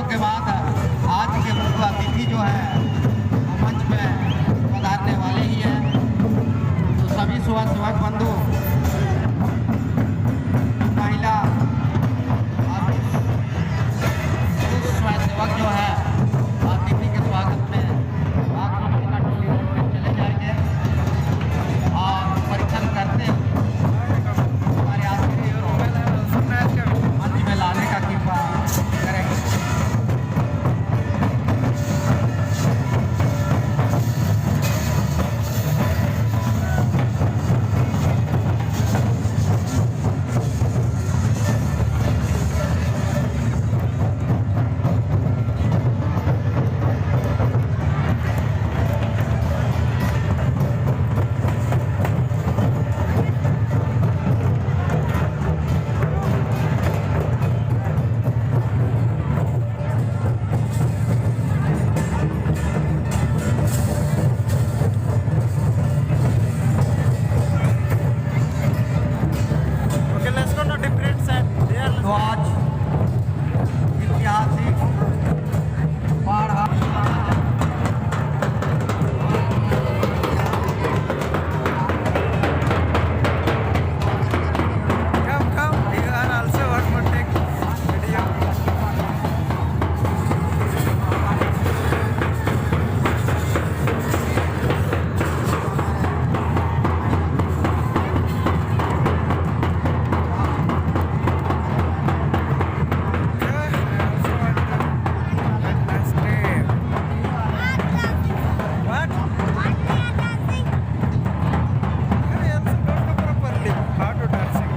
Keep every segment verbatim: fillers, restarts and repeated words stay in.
के बाद आज के मुख्य अतिथि जो है, वो मंच में पधारने वाले ही हैं। तो सभी स्वयंसेवक बंधु, महिला और पुरुष स्वयंसेवक जो है, अतिथि के स्वागत में आप लोग का टोली चले जाएंगे और परीक्षण करते हुए हमारे आदरणीय मंच में लाने का कृपा करेंगे। Okay, let's go to different side. There, तो आज ऐतिहासिक पहाड़ Come, come, you are also one more take video. What? Hey, answer don't know properly. How to dancing?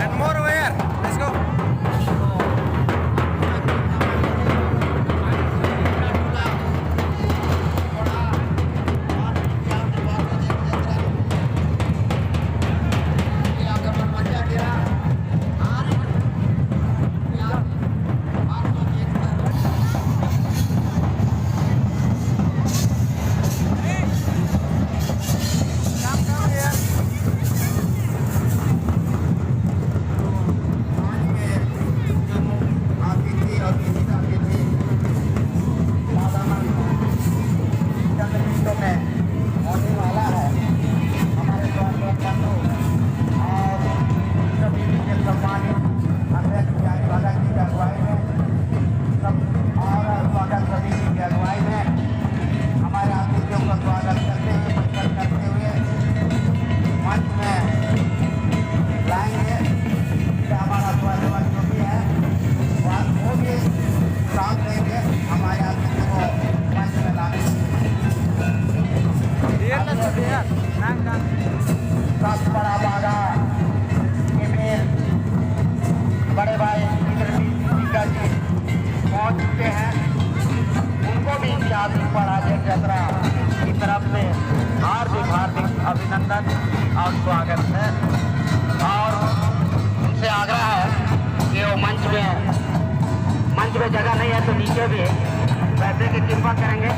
And more where? Let's go. अतिथि और विशिष्ट अतिथि दादा मन चंद मिनटों में होने वाला है। हमारे स्वागत बंधु और सभी के सम्मानित अध्यक्ष बिहारी भगत जी की अगुवाई में, सब और स्वागत समिति की अगुवाई में हमारे अतिथियों का स्वागत करते हुए, परीक्षण करते हुए मंच में लाएंगे। ये हमारा स्वागत जो भी है, वो, वो भी साथ लेंगे हमारे अतिथियों को मंच में लाने के लिए। सब बड़ा बागा के मेल बड़े भाई इंद्रजीत सिंह जी पहुंच चुके हैं। उनको भी इतिहास पहाड़ हाजिर यात्रा की तरफ से हार्दिक, हार्दिक अभिनंदन और स्वागत है। और उनसे आग्रह है कि वो मंच में, मंच में जगह नहीं है तो नीचे भी बैठने की कृपा करेंगे,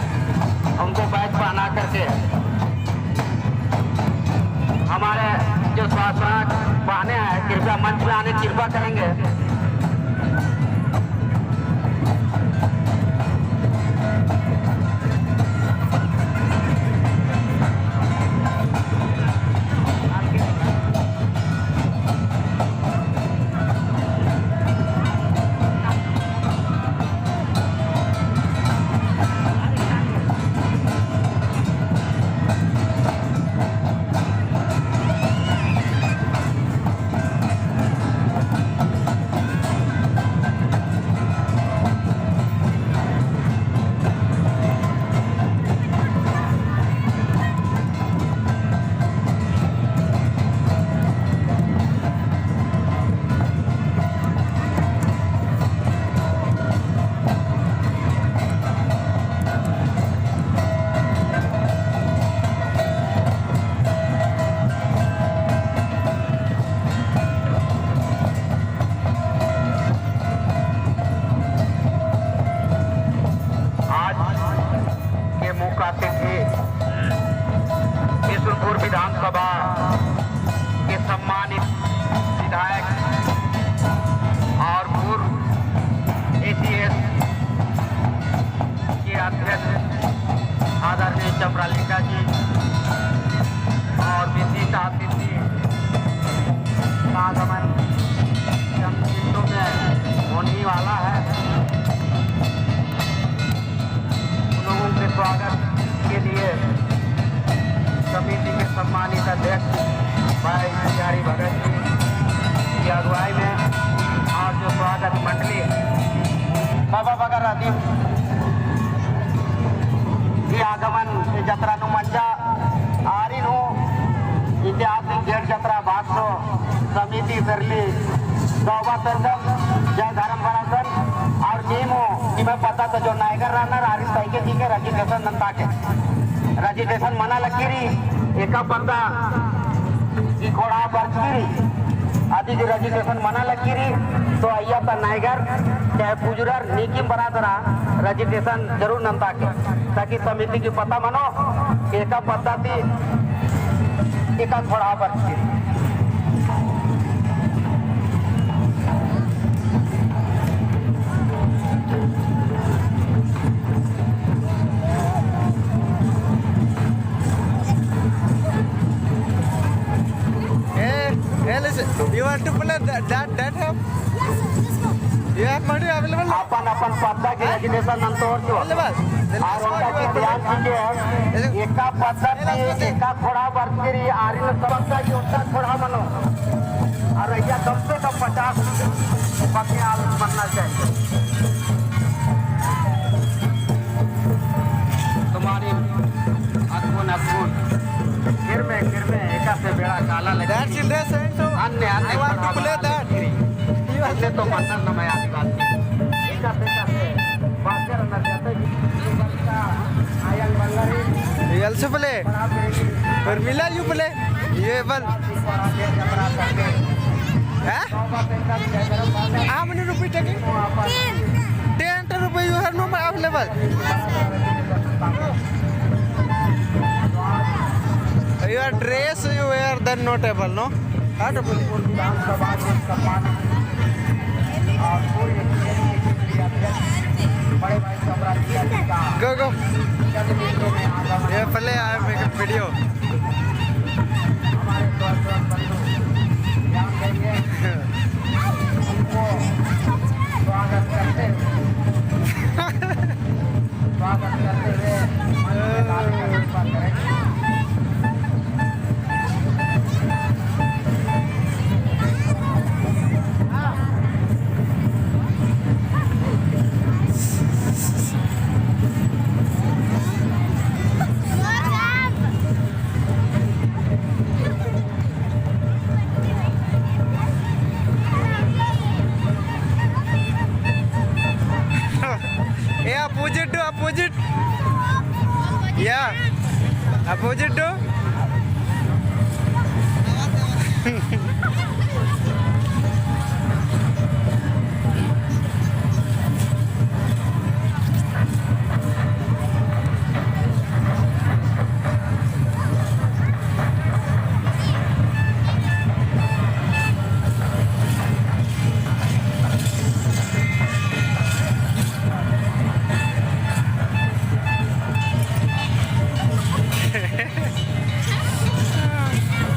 उनको बैग पहना करके। हमारे जो शासक बहने हैं, कृपया मंच में आने की कृपा करेंगे। मुख्य अतिथि बिसुनपुर विधानसभा के सम्मानित विधायक और पूर्व एसीएस के अध्यक्ष आदरणीय चमरा लिंगा जी और विशिष्ट अतिथि का आगमन चंद मिनटों में होने वाला है। उन लोगों के स्वागत के लिए समिति के सम्मानित अध्यक्ष भाई बिहारी भगत जी की अगुवाई में और जो स्वागत मंडली बाबा बगर अदिम की आगमन जतरा नू मंजा आरिन हूँ ऐतिहासिक जेठ जतरा भागसो समिति सरली दौबा सरदम जय धर्म बरासन और नीम हूँ निम्है पद्दा ता जो नायगर रअनर आरिन तइके जी के registration नन्ता के। Registration मना लगी रई, एका पद्दा ई खोड़ा बरचकी रई, अदी की registration मना लगी रई, तो अइय्या ता नायगर चाहे पुजरर नीकिम बरादरा registration जरूर नन्ता के। ताकि समिति की पता मनो, एका पद्दा ती एका खोड़ा बरचकी रई। Eh, eh, listen, you want to play that, that, that help? You have money available? अपन, अपन पद्दा की registration नन्तोर जो। Available. और उनका की ध्यान दीजिए, एका पद्दा की, एका खोड़ा बरचकी रई, आरिन पद्दा की ओत्ता खोड़ा मनो। और अइय्या कम से कम पचास बग्गे आल मन्ना चाहिए। तुम्हारी अतकुन, अतकुन, किरमे, किरमे, एकासे बेड़ा काला लगी। That's interesting. So, अन्य, अन्य I want to play that. अन्य तो मन्ना नम्है आदिवासी। एकासे, एकासे, बाजार अंदर जाते भी, आयंग बंगाली। You also play? Urmila, you play? You able? Huh? How many rupee taking? Ten. Ten rupee you have no available. Your dress you wear then not able, no? How to play? Go, go. ये पहले I am making video. ए, opposite to opposite। या, opposite to।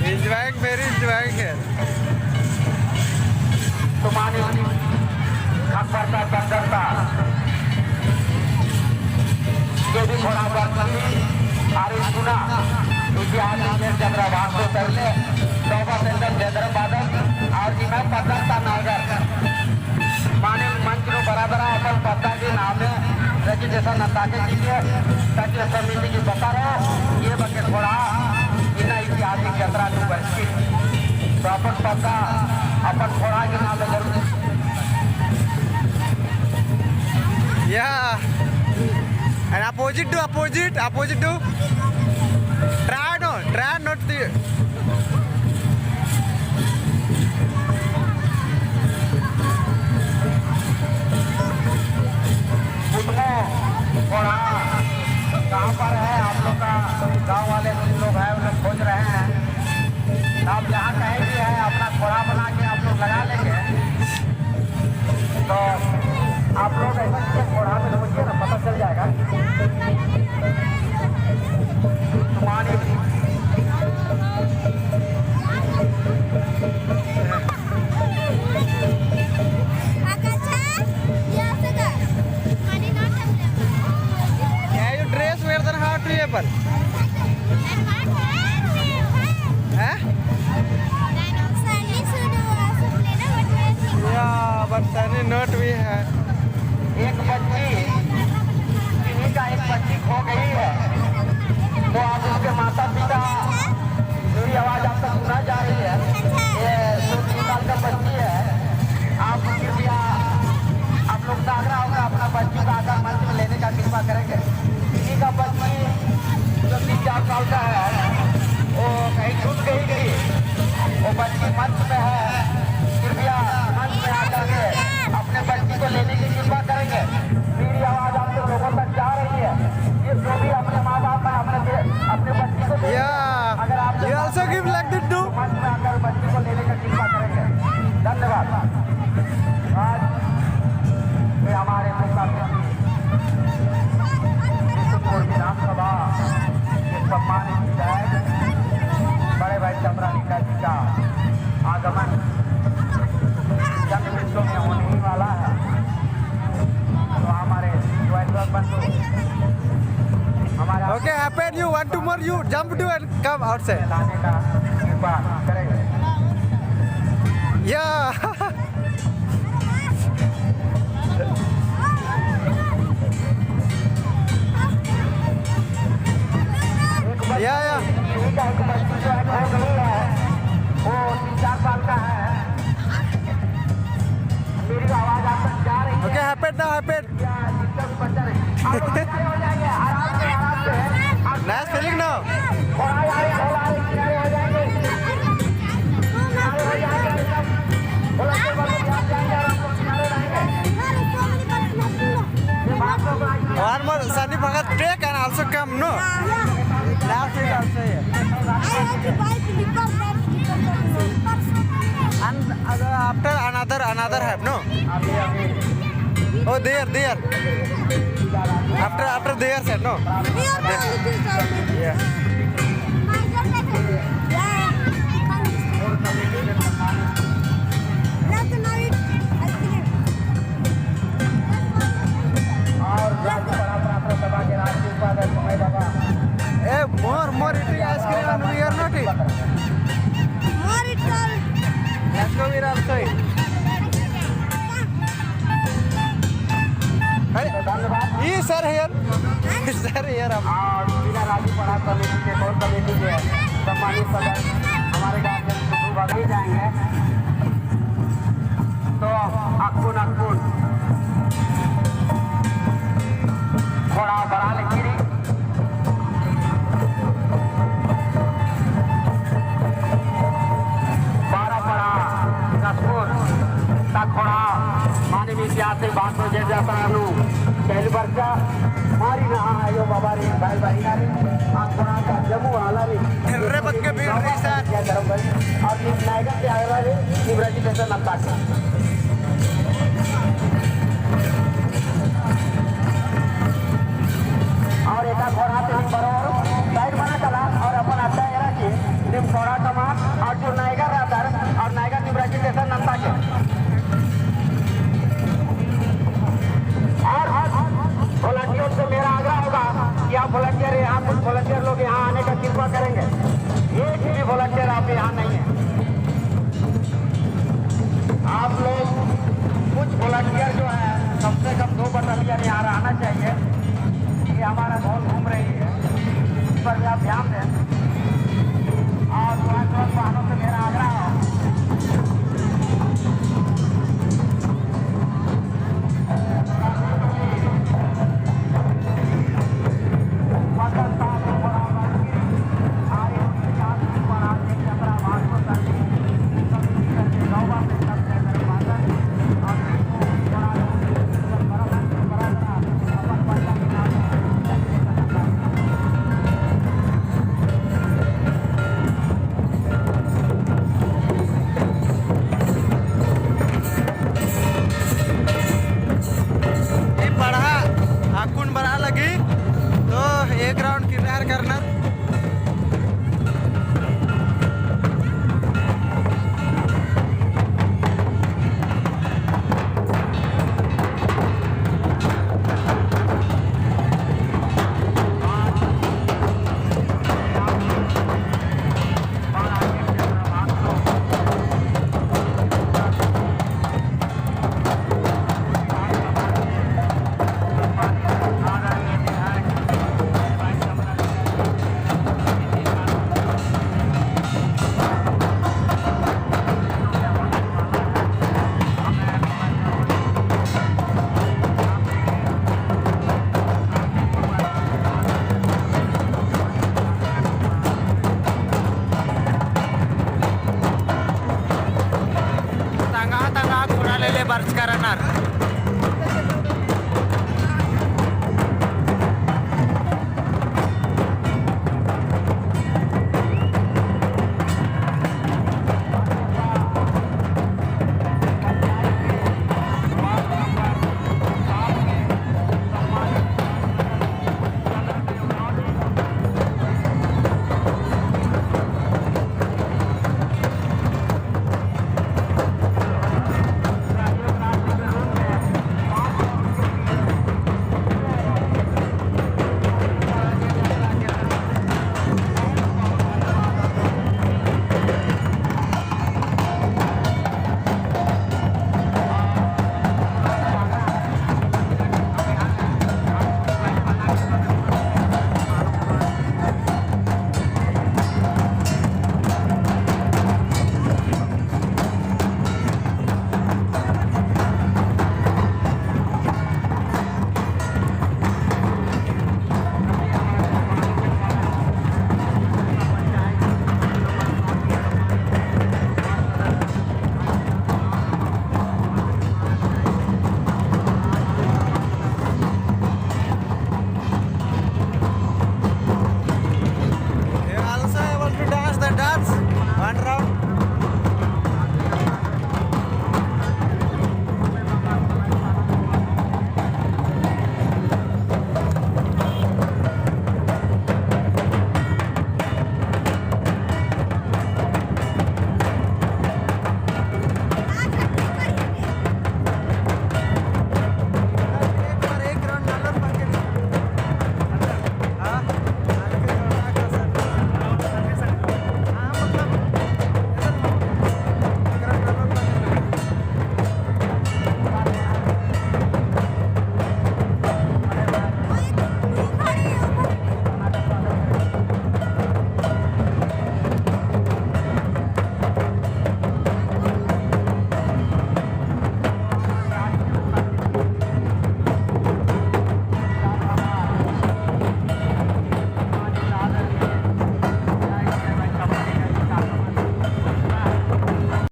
Enjoying, very enjoying here. तुम्हारी खप्पर का बंदरता, ये भी थोड़ा बहुत आर इसकुना, क्योंकि आज ये चंद्रभान को तरले, दौबा सेंटर चंद्रभान और जिम्मे पद्दा ता नागर। माने मंच नू बरादरा अपन पद्दा की नामे registration नन्ता के कीजिए, ताकि समिति की पता रहो, ये बग्गे थोड़ा इन्ना ऐतिहासिक जतरा नू बरचकी। तो अपन पद्दा, अपन थोड़ा की नामे जरूर। Yeah. And opposite to opposite, opposite to. Try no, try not to. कुटुमो, कोड़ा, कहाँ पर है आप लोग का गाँव वाले, कुछ लोग हैं, वो लोग खोज रहे हैं। तो आप जहाँ कहीं भी है, अपना कोढ़ा बना के आप लोग लगा लेंगे, तो आप लोग ऐसा कीजिए, कोढ़ा में ढूंढिए ना, पता चल जाएगा। तुम्हारी क्या you dress wear than hard to apple? Huh? Yeah, but sunny not we have. एक बच्ची, किन्हीं का एक बच्ची खो गई है, तो आप उसके माता पिता, मेरी आवाज़ आप तक सुना जा रही है, ये दो तीन साल का बच्ची है, आप कृपया, आप लोग का आग्रह होगा, अपना बच्ची का आकर मंच में लेने का कृपा करेंगे। किन्हीं का बच्ची जो तीन चार साल का है, वो कहीं छूट गई थी, वो बच्ची मंच में है, कृपया मंच में आकर के अपने बच्ची को लेने की कृपा करेंगे। मेरी आवाज़ आप लोगों तक जा रही है। ये जो भी अपने माँ बाप हैं, अपने बे-, अपने बच्ची को दे, yeah, अगर आप you also give like that too। मंच में आकर बच्ची को लेने का कृपा करेंगे। धन्यवाद। आज ये हमारे मुख्य अतिथि विष्णुपुर विधानसभा के सम्मानित विधायक बड़े भाई चमरा लिंगा जी का आगमन जल्द विश्व में होने ही वाला है। तो हमारे जो बंधु, हमारे okay, happen, you want to more, you jump to and come outside। लाने का कृपा करें। Yeah। या, या। वो तीन चार साल का है। मेरी आवाज़ आप तक जा रही है। Okay, happen now, happen। Nice feeling, no? One more, Sunny Bhagat, take and also come, no? Last week also here. And, uh, after another, another have, no? Oh, there, there. After, after there side, no? Yeah. Eh, more, more eating ice cream and we are not eat. More it called. Let's go, we are also eat. अरे, ये sir here, sir here हम। और जिला राजू पड़ा समिति के कोर कमेटी के सम्मानित सदस्य हमारे गार्जियन सुधू भाभी जाएंगे। तो अक्कुन अक्कुन थोड़ा बड़ा लेकिन बारा पड़ा, कसपुर, तखोड़ा, मानिम इतिहास से बात हो जाए जाता रहनु। पहली बार का मारी ना आयो बाबा रे, भाई भाई ना रे, आ थोड़ा सा जम्मू वाला रे। रे बत के भीड़ रही सर। क्या धर्म भाई? और इस नायगन के आगरा रे, शिवराज जी जैसा नक्काशी। और एका घोड़ा ते नीम बरोर side बना कला और अपन अड्डा एरा के नीम घोड़ा कमा और जो नायगर रहता है और नायगर निबरा के जैसा नंदा के। और हर volunteer से मेरा आग्रह होगा कि आप volunteer यहाँ, कुछ volunteer लोग यहाँ आने का कृपा करेंगे। एक भी volunteer आप यहाँ नहीं है। आप लोग कुछ volunteer जो है, कम से कम दो battalion यहाँ रहना चाहिए। ये हमारा बहुत घूम रही है, इस पर भी आप ध्यान दें। और स्वयं बहनों से मेरा आग्रह है। करनर।